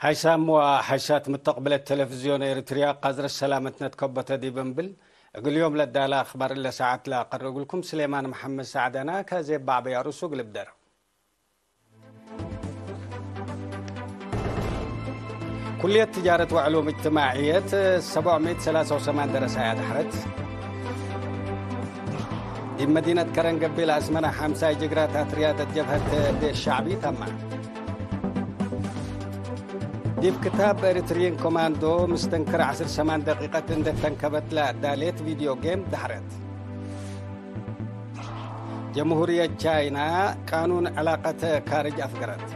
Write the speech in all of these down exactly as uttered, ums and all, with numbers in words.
ሓይሳም ወሓይሳት ምተቅብለት ቴሌቪዝዮን ኤሪትርያ፣ ቃዝረት ሰላመትነ ትከበተ ዲብ እንብል፣ እግል ዮም ለዳለ አክባር እለ ሰዓት ለአቀርብ እግልኩም ስሌማን መሐመድ ሰዕዳና፣ ከዜብ ባዕበያ ርእሱ እግል እብደር። ኩልየት ትጃረት ወዕሉም እጅትማዕየት ሰብዕ ምእት ሰላሳ ወሰማን ደረሳይ አድሐረት። ዲብ መዲነት ከረን ገቤ ለአስመረ ሐምሳይ ጅግራት አትርያደት ጀብሀት ቤት ሸዕቢ ተመ። ዲብ ክታብ ኤሪትሪን ኮማንዶ ምስተንክር ዐስር ሰማን ደቂቀት እንዴ ተንከበት ለዳሌት ቪድዮ ጌም ደሐረት። ጀምሁርየት ቻይና ቃኑን ዕላቀት ካርጅ አፍገረት።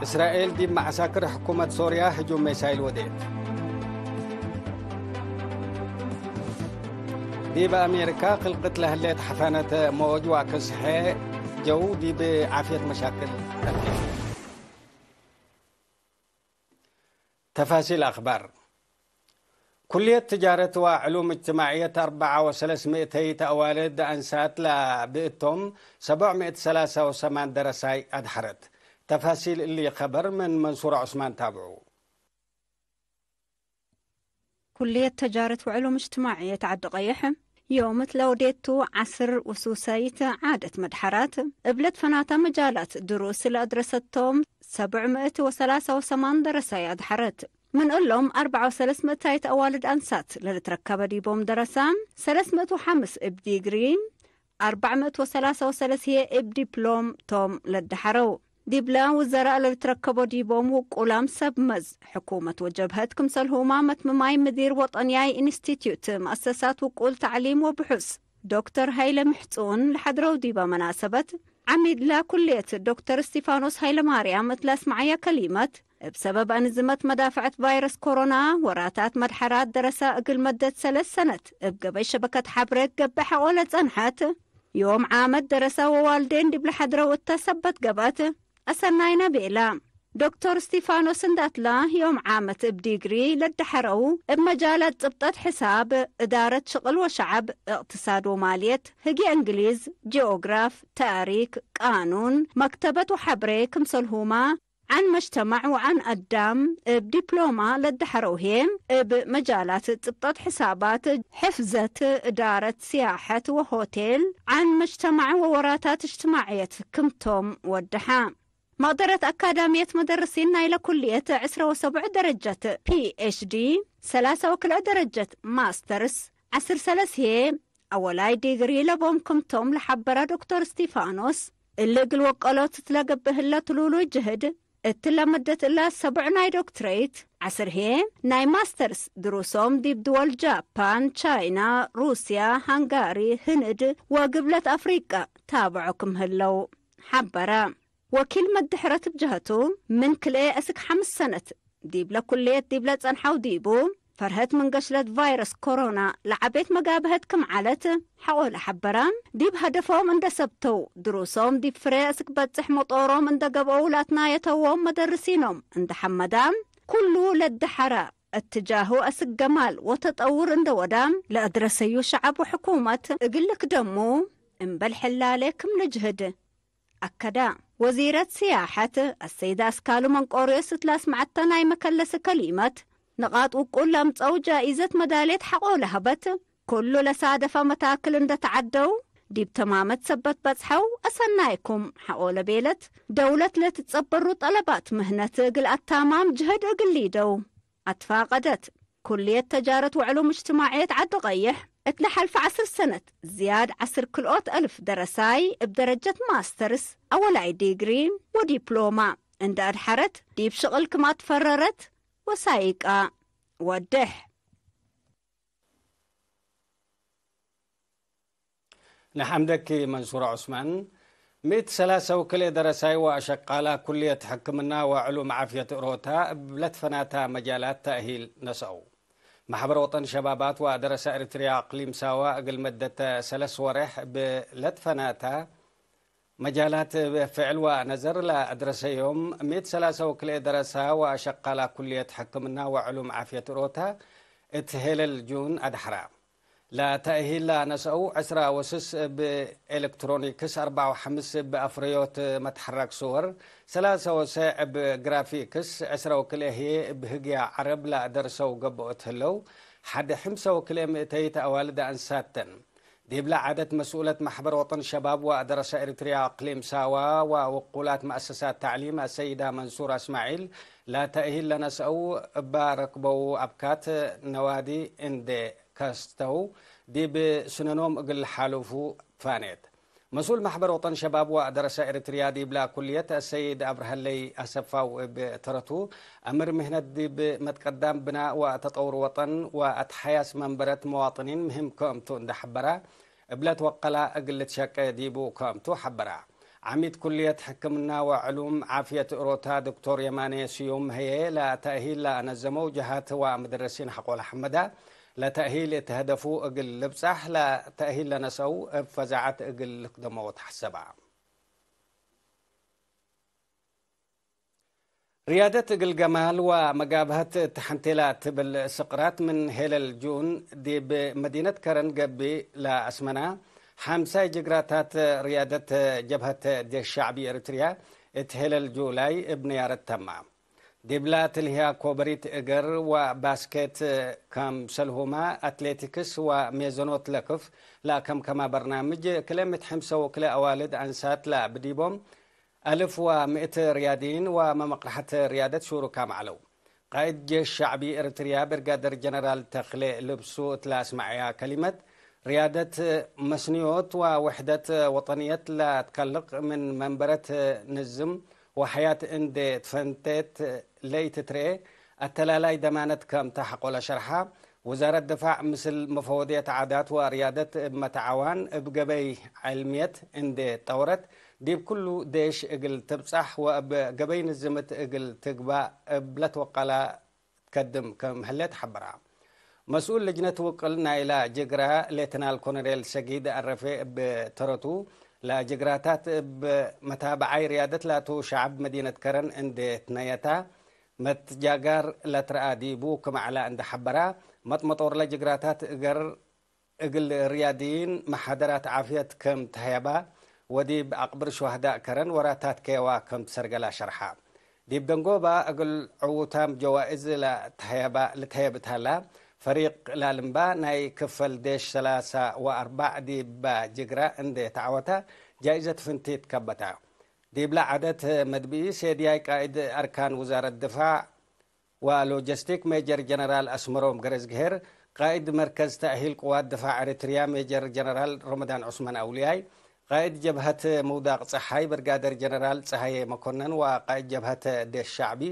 እስራኤል ዲብ መዐሳክር ሕኩመት ሶርያ ህጁም ሜሳይል ወዴት። ዲብ አሜሪካ ክልቅት ለህሌት ሐፋነት መወጅ ወአክስሐ ጀው ዲብ ዓፍየት መሻክል ተፍቴሕ። ተፋሲል አክባር። ኩልየት ትጃረት ወዕሉም እጅትማዕየት አርበዓ ወሰለስ ምእተይት አዋልድ አንሳት ለብእቶም ሰብዕ ምእት ሰላሳ ወሰማን ደረሳይ አድሐረት። ተፋሲል እሊ ከበር ምን መንሱር ዑስማን ታብዑ። ኩልየት ተጃረት ወዕሉም እጅትማዕየት ዐዲ ቀይሕ፣ ዮም እት ለወዴቱ ዐስር ውሱሰይት ዓደት መድሐራት፣ እብ ለትፈናታ መጃላት ድሩስ ለአድረሰቶም ሰብዕ ምእት ወሰላሳ ወሰማን ደረሳይ አድሐረት። ምን እሎም አርበዓ ወሰለስ ምእታይት አዋልድ አንሳት ለልትረከበ ዲቦም ደረሳ፣ ሰለስ ምእት ወሐምስ እብ ዲግሪ፣ አርበዕ ምእት ወሰላሳ ወሰለስ ህዬ እብ ዲፕሎም ቶም ለደሐረው። ዲብለ ውዘራእ ለልትረከቦ ዲቦም ውቁላም ሰብ መዝ ሕኩመት ወጀብሀት ክምሰልሁማ መትምማይ ምዲር ወጠንያይ ኢንስቲትዩት መአሰሳት ውቁል ተዕሊም ወብሑስ ዶክተር ሀይለ ምሕጹን ለሐድረው ዲበ መናሰበት፣ ዐሚድ ለኩልየት ዶክተር እስቲፋኖስ ሀይለማርያም እት ለአስመዐየ ከሊመት፣ እብ ሰበብ አንዝመት መዳፍዐት ቫይረስ ኮሮና፣ ወራታት መድሐራት ደረሳ እግል መደት ሰለስ ሰነት እብ ገበይ ሸበከት ሐብሬ ትገብእ ሐቆ ለጸንሐት፣ ዮም ዓመት ደረሳ ወዋልዴን ዲብ ለሐድረው እተ ሰበት ገብአት፣ አሰናይነ ቤላ። ዶክተር እስቲፋኖስ እንዳትላ፣ ዮም ዓመት እብ ዲግሪ ለደሐረው እብ መጃላት ጽብጠት ሕሳብ፣ እዳረት ሽቅል ወሸዐብ፣ እቅትሳድ ወማልየት፣ ህግየ እንግሊዝ፣ ጂኦግራፍ፣ ታሪክ፣ ቃኑን፣ መክተበት ወሐብሬ ክምሰልሁማ፣ ዐን መጅተማዕ ወዐን አዳም እብ ዲፕሎማ ለደሐረው ህዬ፣ እብ መጃላት ጽብጠት ሕሳባት፣ ሕፍዘት፣ እዳረት ስያሐት ወሆቴል፣ ዐን መጅተማዕ ወወራታት እጅትማዕየት ክምቶም ወደሐ። መቅደረት አካዳምየት መደርሲን ናይለ ኩልየት ዕስረ ወሰቡዕ ደረጀት ፒ ኤች ዲ፣ ሰላሳ ወክልኤ ደረጀት ማስተርስ፣ ዐስር ሰለስ ህዬ አወላይ ዲግሪ ለቦም ክምቶም ለሐበረ ዶክተር እስቲፋኖስ፣ እሊ እግል ወቀሎት እት ለገብእ ህለ ትሉሉይ ጅህድ፣ እትለ መደት እለ ሰብዕ ናይ ዶክትሬት፣ ዐስር ህዬ ናይ ማስተርስ ድሩሶም ዲብ ድወል ጃፓን፣ ቻይና፣ ሩስያ፣ ሃንጋሪ፣ ህንድ ወግብለት አፍሪቀ ታብዖ ክም ህለው ሐበረ። ወኪል መድሕረት እብ ጀሀቱ፣ ምን ክልኤ እስክ ሐምስ ሰነት ዲብለ ኩልየት ዲብለ ጸንሐው ዲቡ፣ ፈርሀት ምን ገሽለት ቫይረስ ኮሮና ለዐቤት መጋብሀት ክም ዐለት ሐቆለ ሐበረ። ዲብ ሀደፎም እንደ ሰብተው፣ ድሩሶም ዲብ ፍሬ እስክ በጽሕ መጦሮም እንደ ገብአው ላትናየተዎም መደርሲኖም እንደ ሐመዳ፣ ኩሉ ለደሐረ እትጃሁ እስክ ገማል ወተጠውር እንደ ወዳ፣ ለአድረሰዩ ሸዐብ ወሕኩመት እግል ልክደሙ እምበል ሕላሌ ክም ልጅህድ። አከደ። ወዚረት ስያሐት አሰይደ አስካሉ መንቆርዮስ እት ለአስመዐተ ናይ መከለሲ ከሊመት፣ ንቃጥ ውቁል ለአምጸው ጃኢዘት መዳልየት ሐቆ ለሀበት፣ ኩሉ ለሳደፈ መታክል እንደ ተዐደው፣ ዲብ ተማመት ሰበት በጽሐው አሰናይኩም ሐቆ ለቤለት፣ ደውለት ለትጸበሩ ጠለባት ምህነት እግል አታማም ጅህድ እግል ሊደው። አትፋቀደት። ኩልየት ተጃረት ወዕሉም እጅትማዕየት ዐዲ ቀይሕ፣ እት ለሐልፈ ዐስር ሰነት ዝያድ ዐስር ክልኦት አልፍ ደረሳይ እብ ደረጀት ማስተርስ፣ አወላይ ዲግሪ ወዲፕሎማ እንደ አድሐረት፣ ዲብ ሽቅል ክም አትፈረረት ወሳይቃ ወድሕ። ነሐምደኪ መንሱር ዑስማን። ምእት ሰላሳ ወክልኤ ደረሳይ ወአሸቃላ ኩልየት ሕክምና ወዕሉም ዓፍየት እሮታ እብ ለትፈናታ መጃላት ተእሂል ነስአው። ማሕበር ወጠን ሸባባት ወደረሳ ኤሪትርያ አቅሊም ሳዋ እግል መደተ ሰለስ ወሬሕ እብ ለትፈናታ መጃላት እብ ፍዕል ወነዘር ለአድረሰዮም ምእት ሰላሳ ወክልኤ ደረሳ ወአሸቃላ ኩልየት ሕክምና ወዕሉም ዓፍየት እሮታ እት ሄለል ጁን አድሐራ። ለተእሂል ለነስአው ዕስራ ወስስ እብ ኤለክትሮኒክስ፣ አርበዕ ወሐምስ እብ አፍረዮት መትሐረክ ስወር፣ ሰላሰ ወሰዕ እብ ግራፊክስ፣ ዕስራ ወክልኤ ህዬ እብ ህግያ ዐረብ ለደርሰው ገብኦት ህለው፣ ሐድ ሕምሰ ወክልኤ ምእተይት አዋልድ አንሳት ተን። ዲብለ ዓደት መስኡለት መሕበር ወጠን ሸባብ ወአደረሰ ኤሪትርያ አቅሊም ሳዋ ወውቁላት መአሰሳት ተዕሊም አሰይዳ መንሱር እስማዒል፣ ለተእሂል ለነስአው እበ ረክበው አብካት ነዋዲ እንዴ ከስተው ዲብ ስነኖም እግል ሓሉፉ ፋኔት። መስኡል መሕበር ወጠን ሸባብ ወአደረሰ ኤሪትርያ ዲብላ ኩልየት አሰይድ አብርሃለይ አሰፋው እብ ተረቱ፣ አምር ምህነት ዲብ መትቀዳም ብናእ ወተጠውር ወጠን ወአትሐያስ መንበረት መዋጥኒን ምህም ክምቱ እንዴ ሐበራ፣ እብለ ትወቀላ እግል ልትሸቄ ዲቡ ክምቱ ሐበራ። ዓሚድ ኩልየት ሕክምና ወዕሉም ዓፍየት እሮታ ዶክቶር የማኔ ስዩም ህዬ፣ ለተእሂል ለአነዘመው ጀሃት ወምደረሲን ሐቆለ ሐመዳ፣ ለተእሂል እት ህደፉ እግል ልብጻሕ፣ ለተእሂል ለነስአው እብ ፈዛዐት እግል ልክደሞ ተሐሰባ። ርያደት እግል ገማል ወመጋብሀት እት ሐንቴላ ትብል ስቅራት ምን ሄለል ጁን ዲብ መዲነት ከረን ገብእ ለአስመና፣ ሐምሳይ ጅግራታት ርያደት ጀብሀት ዴሽ ሸዕቢ ኤሪትርያ እት ሄለል ጁላይ እብ ነያረት ተማ። ዲብላ ትልህያ ኮበሪት እገር ወባስኬት፣ ከምሰልሁመ አትሌቲክስ ወሜዘኖት ለክፍ ለአከምከመ በርናምጅ፣ ክልኤ ምእት ሕምሰ ወክልኤ አዋልድ አንሳት ለብዲቦም፣ አልፍ ወምእት ርያድይን ወመመቅረሐት ርያደት ሹሩካም ዐለው። ቃእድ ጄሽ ሸዕቢ ኤሪትርያ ብርጋደር ጀነራል ተክሌ ልብሱ እት ለአስመዐያ ከሊመት፣ ርያደት መስንዮት ወውሕደት ወጠንየት ለትከልቅ ምን መንበረት ንዝም ወሐያት እንዴ ትፈንቴት ለኢትትርኤ አተላላይ ደማነት ከም ተ ሐቆለ ሸርሐ። ውዛረት ድፋዕ ምስል መፈወድየት ዓዳት ወርያደት እብ መተዓዋን እብ ገበይ ዕልምየት እንዴ ጠውረት፣ ዲብ ኩሉ ዴሽ እግል ትብጻሕ ወእብ ገበይ ንዝምት እግል ትግባእ እብ ለትወቀላ ትከድም ከም ህሌት ሐበራ። መስኡል ልጅነት ውቅል ናይላ ጅግራ ሌተናል ኮሎኔል ሰጊድ አረፌ እብ ተረቱ፣ ለጅግራታት እብ መታበዓይ ርያደት ላቱ ሸዐብ መዲነት ከረን እንዴ ትነየታ፣ መትጃጋር ለትረአ ዲቡ ክም ዐለ እንዴ ሐበራ፣ መጥመጦርለ ጅግራታት እገር እግል ርያድይን መሓደራት ዓፍየት ከም ተህየባ ወዲብ አቅብር ሹሀዳእ ከረን ወራታት ኬዋ ከም ትሰርገላ ሸርሐ። ዲብ ደንጎባ እግል ዕዉታም ጀዋእዝ ለተህየባ፣ ልትሀየብ እት ሀላ፣ ፈሪቅ ላልምባ ናይ ክፈል ዴሽ ሰላሳ ወአርበዕ ዲብ ጅግራ እንዴ ተዐወተ ጃይዘት ፍንቲት ከበታ። ዲብለ ዐደት መድብኢ ሴድያይ ቃእድ አርካን ውዛረት ድፋዕ ወሎጂስቲክ ሜጀር ጀነራል አስመሮም ገረዝግሄር፣ ቃእድ መርከዝ ተእሂል ቅዋት ድፋዕ ኤሪትርያ ሜጀር ጀነራል ረመዳን ዑስማን አውልያይ፣ ቃእድ ጀብሀት ምውዳቅ ጸሓይ ብርጋደር ጀነራል ጸሃዬ መኮነን ወቃእድ ጀብሀት ዴሽ ሸዕቢ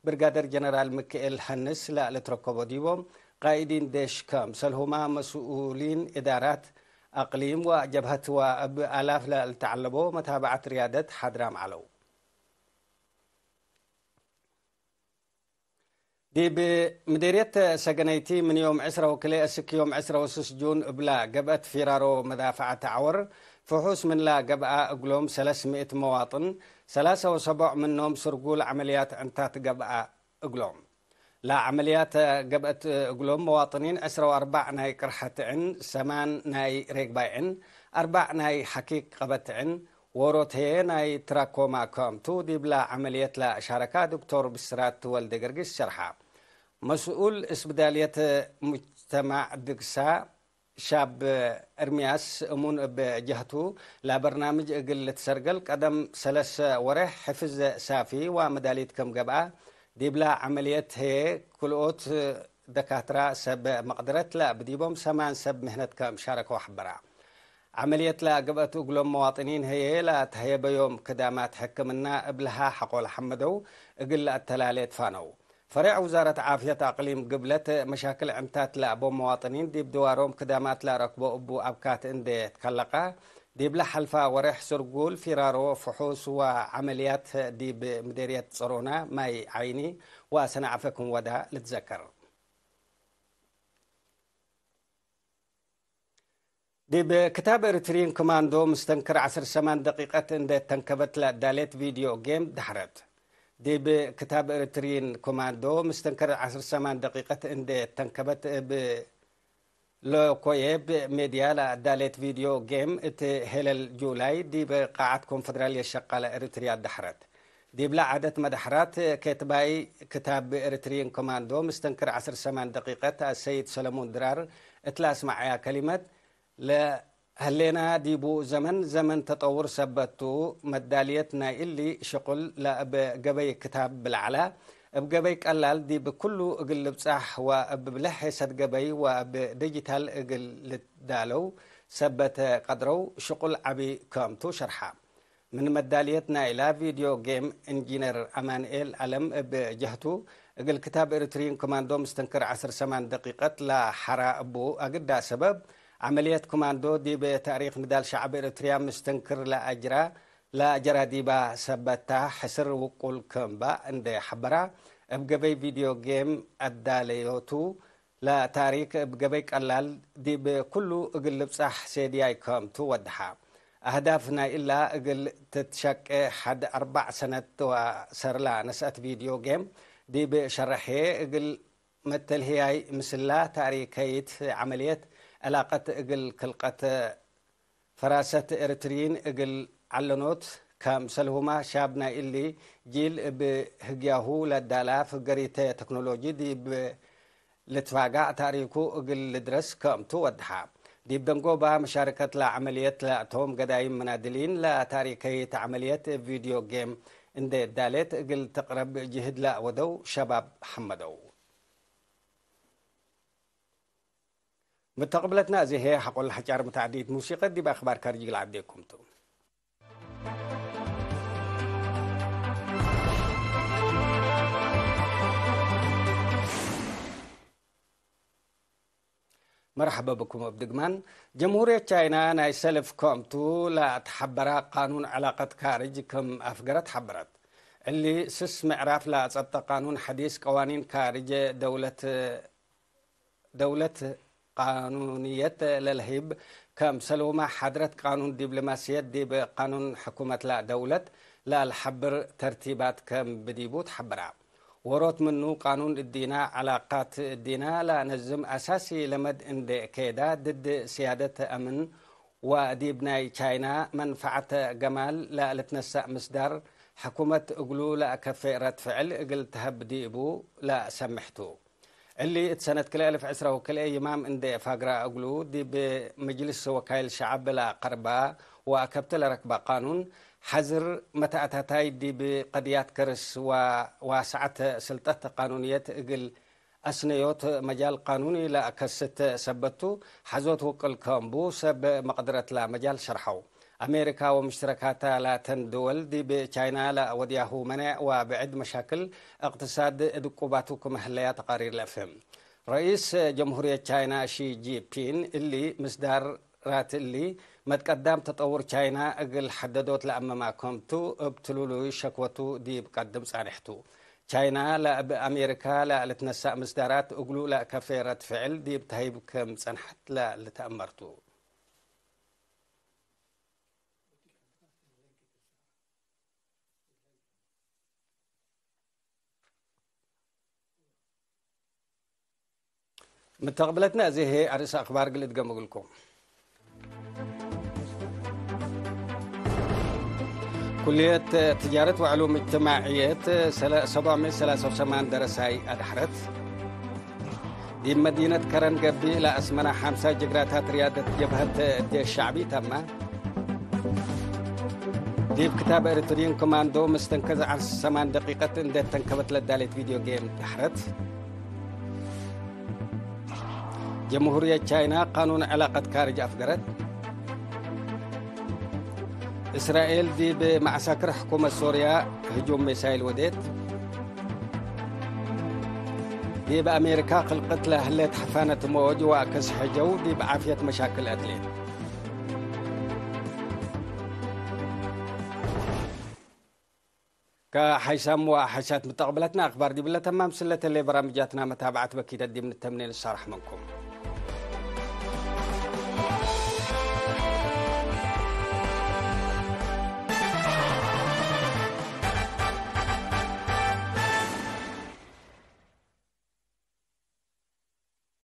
ብርጋደር ጀነራል ምክኤል ሀንስ ለልትረከቦ ዲቦም፣ ቃእዲን ዴሽ ከምሰልሁመ መስኡሊን እዳራት አቅሊም ወጀብሀት ወእብ አላፍ ለልተዐለቦ መታብዐት ርያደት ሓድራም ዐለው። ዲብ ምዴርየት ሰገነይቲ ምን ዮም ዕስራ ወክልኤ እስክ ዮም ዕስራ ወስስ ጁን እብላ ገብአት ፊራሮ መዳፍዐት አዕወር ፍሑስ ምንላ ገብአ እግሎም ሰለስ ምእት መዋጥን፣ ሰላሳ ወሰቦዕ ምኖም ስርጉል ዐመልያት ዕንታት ገብአ እግሎም። ለዐመልያት ገብአት እግሎም መዋጥኒን ዕስራ ወአርበዕ ናይ ቅርሐት ዕን፣ ሰማን ናይ ሬግባይ ዕን፣ አርበዕ ናይ ሐኪክ ቀበት ዕን፣ ዎሮት ህዬ ናይ ትራኮማ ክምቱ፣ ዲብላ ዐመልየት ለሻረካ ዶክቶር ብስራት ወልደገርጊስ ሸርሐ። መስኡል እስብዳልየት ሙጅተማዕ ድግሳ ሻብ እርምያስ እሙን እብ ጀህቱ፣ ለበርናምጅ እግል ልትሰርገል ቀደም ሰለስ ወሬሕ ሕፍዝ ሳፊ ወመዳሊት ክም ገብአ፣ ዲብላ ዐመልየት ህዬ ክልኦት ደካትራ ሰብ መቅደረት ለእብ ዲቦም ሰማን ሰብ ምህነት ከም ሻረከው ሐበራ። ዐመልየት ለገብአቱ እግሎም መዋጥኒን ህዬ ለተህየበዮም ክዳማት ሕክምና እብ ለሀ ሐቆ ለሐመደው እግል ለአተላሌ ትፋነው። ፈሬዕ ውዛረት ዓፍየት አቅሊም ግብለት መሻክል ዕንታት ለአቦም መዋጥኒን ዲብ ድዋሮም ክዳማት ለረክቦ እቡ አብካት እንዴ ትከለቀ፣ ዲብለ ሐልፋ ወሬሕ ስርጉል ፊራሮ ፍሑስ ወዐመልያት ዲብ ምዴርየት ጸሮና፣ ማይ ዓይኒ ወሰንዐፈ ክም ወዳ ልትዘከር። ዲብ ክታብ ኤሪትሪን ኮማንዶ ምስተንክር ዐስር ሰማን ደቂቀት እንዴ ተንከበት ለአዳሌት ቪድዮ ጌም ደሐረት። ዲብ ክታብ ኤሪትሪን ኮማንዶ ምስተንክር ዐስር ሰማን ደቂቀት እንዴ ተንከበት እብ ለኮዬብ ሜድያ ለአዳሌት ቪድዮ ጌም እት ሄለል ጁላይ ዲብ ቃዐት ኮንፈደራልየት ሸቃለ ኤሪትርያ አዳሕረት። ዲብለ ዓደት መዳሕራት ኬትባይ ክታብ ኤሪትሪን ኮማንዶ ምስተንክር ዐስር ሰማን ደቂቀት አሰይድ ሰለሙን ድራር እት ለአስመዐያ ከሊመት፣ ለህሌና ዲቡ ዘመን፣ ዘመን ተጠውር ሰበት ቱ፣ መዳልየት ናይ እሊ ሽቁል ለእብ ገበይ ክታብ ብለዐላ፣ እብ ገበይ ቀላል ዲብ ክሉ እግል ልብጻሕ ወእብ ብለሕ ሔሰት ገበይ ወእብ ዲጂታል እግል ልትዳለው ሰበት ቀድረው ሽቁል ዐቢ ክም ቱ ሸርሐ። ምን መዳልየት ናይላ ቪድዮ ጌም፣ እንጂነር አማንኤል አለም እብ ጀህቱ፣ እግል ክታብ ኤሪትሪን ኮማንዶ ምስተንክር ዐስር ሰማን ደቂቀት ለሐራ እቡ አግዳ ሰበብ፣ ዐመልየት ኮማንዶ ዲብ ታሪክ ንዳል ሸዐብ ኤሪትርያ ምስተንክር ለአጅራ፣ ለአጀራ ዲባ ሰበታ ሕስር ውቁል ክም በ እንዴ ሐበራ፣ እብ ገበይ ቪድዮ ጌም አዳለዮቱ፣ ለታሪክ እብ ገበይ ቀላል ዲብ ክሉ እግል ልብጻሕ ሴድያይ ክም ቱ ወድሐ። አህዳፍ ናይ እላ እግል ትትሸቄ ሐድ አርበዕ ሰነት ወሰርላ ነስአት ቪድዮ ጌም ዲብ ሸረሕ ህዬ፣ እግል መተልህያይ ምስላ ታሪከይት ዐመልየት ዕላቀት እግል ክልቀት ፈራሰት ኤሪትሪን እግል ዐለኖት፣ ከምሰልሁማ ሻብ ናይ እሊ ጂል እብ ህግያሁ ለዳላ ፍገሪተ ተክኖሎጂ ዲብ ልትፋጋዕ ታሪኩ እግል ልድረስ ክም ቱ ወድሐ። ዲብ ደንጎባ መሻርከት ለዐመልየት ለአቶም ገዳይም መናድሊን ለታሪከይት ዐመልየት እብ ቪድዮ ጌም እንዴ ዳሌት እግል ትቅረብ ጅህድ ለአወደው ሸባብ ሐመደው። ምተቅብለትና እዚ ህዬ ሐቆል ሐጫር ምትዐዲት ሙሲቀት ዲብ አክባር ካርጅ እግል ዐዴኩም ቱ። መርሐበ ብኩም እብ ድግማን። ጀምሁርየት ቻይና ናይ ሰልፍ ክም ቱ ለአትሐበራ ቃኑን ዕላቀት ካርጅ ክም አፍገረት ሐበረት። እሊ ስስ ምዕራፍ ለአጸብጠ ቃኑን ሐዲስ ቀዋኒን ካርጅ ደውለት ደውለት ቃኑንየት ለልህይብ፣ ከምሰልሁመ ሓድረት ቃኑን ዲብሎማስየት ዲብ ቃኑን ሕኩመት ለደውለት ለአልሐብር ተርቲባት ከም ብዲቡ ተሐበራ። ዎሮት ምኑ፣ ቃኑን እዲና፣ ዐላቃት እዲና ለአነዝም አሳሲ ለመድ እንዴ ኬዳ፣ ድድ ስያደት አምን ወዲብ ናይ ቻይና መንፈዐት ገማል ለልትነሰእ ምስዳር፣ ሕኩመት እግሉ ለአከፌ ረድ ፍዕል እግል ተሀብ ዲቡ ለሰምሕ ቱ። እሊ እት ሰነት ክልኤ አልፍ ዕስራ ወክልኤ ይማም እንዴ ፋግራ እግሉ፣ ዲብ መጅልስ ወካይል ሸዐብ ለአቀርባ ወአከብት ለረክባ ቃኑን፣ ሐዝር መተአታታይ ዲብ ቀድያት ከርስ ወዋስዐት ስልጠት ቃኑንየት እግል አስነዮት መጃል ቃኑኒ ለአከስት ሰበት ቱ፣ ሐዞት ውቅል ከምቡ ሰብ መቅድረት ለመጃል ሸርሐው። አሜሪካ ወምሽትረካታ ላተን ድወል ዲብ ቻይና ለወድያሁ መኔዕ ወብዕድ መሻክል እቅትሳድ እድቁባቱ ክም ህለያ ተቃሪር ለአፍህም። ረኢስ ጀምሁርየት ቻይና ሺ ጂንፒን እሊ ምስዳራት እሊ፣ መትቀዳም ተጠውር ቻይና እግል ሐደዶት ለአመማ ክምቱ እብ ትሉሉይ ሸክወቱ ዲብ ቀድም ጻንሕ ቱ። ቻይና ለእብ አሜሪካ ለልትነሳእ ምስዳራት እግሉ ለአከፌ ረድ ፍዕል ዲብ ተህይብ ክም ጸንሐት ለልትአመር ቱ። ምተቅብለትነ፣ እዚ ህዬ አርእስ አክባር እግል እድገም እግልኩም። ኩልየት ትጃረት ወዕሉም እጅትማዕየት ሰለ-፣ ሰብዕ ምእት ሰላሳ ወሰማን ደረሳይ አድሐረት። ዲብ መዲነት ከረን ገብእ ለአስመረ ሐምሳ ጅግራታት ርያደት ጀብሀት ዴሽ ሸዕቢ ተመ። ዲብ ክታብ ኤሪትሪን ኮማንዶ መስተንከዝ ዐስር ሰማን ደቂቀት እንዴ ተንከበት ለዳሌት ቪድዮ ጌም ደሐረት። ጀምሁርየት ቻይና ቃኑን ዕላቀት ካርጅ አፍገረት። እስራኤል ዲብ መዐሳክር ሕኩመት ሶርያ ህጁም ሚሳይል ወዴት። ዲብ አሜሪካ ክልቅት ለህሌት ሐፋነት ሞጅ ወአከስ ሐጀው ዲብ ዓፍየት መሻክል አትሌት። ከሐይሳም ወሐይሳት ምተቅብለትነ አክባር ዲብለ ተማም ስለተሌ በራምጃትና መታብዐት በኪደት ዲብ ንተምኔ ንሳርሕ መንኩም።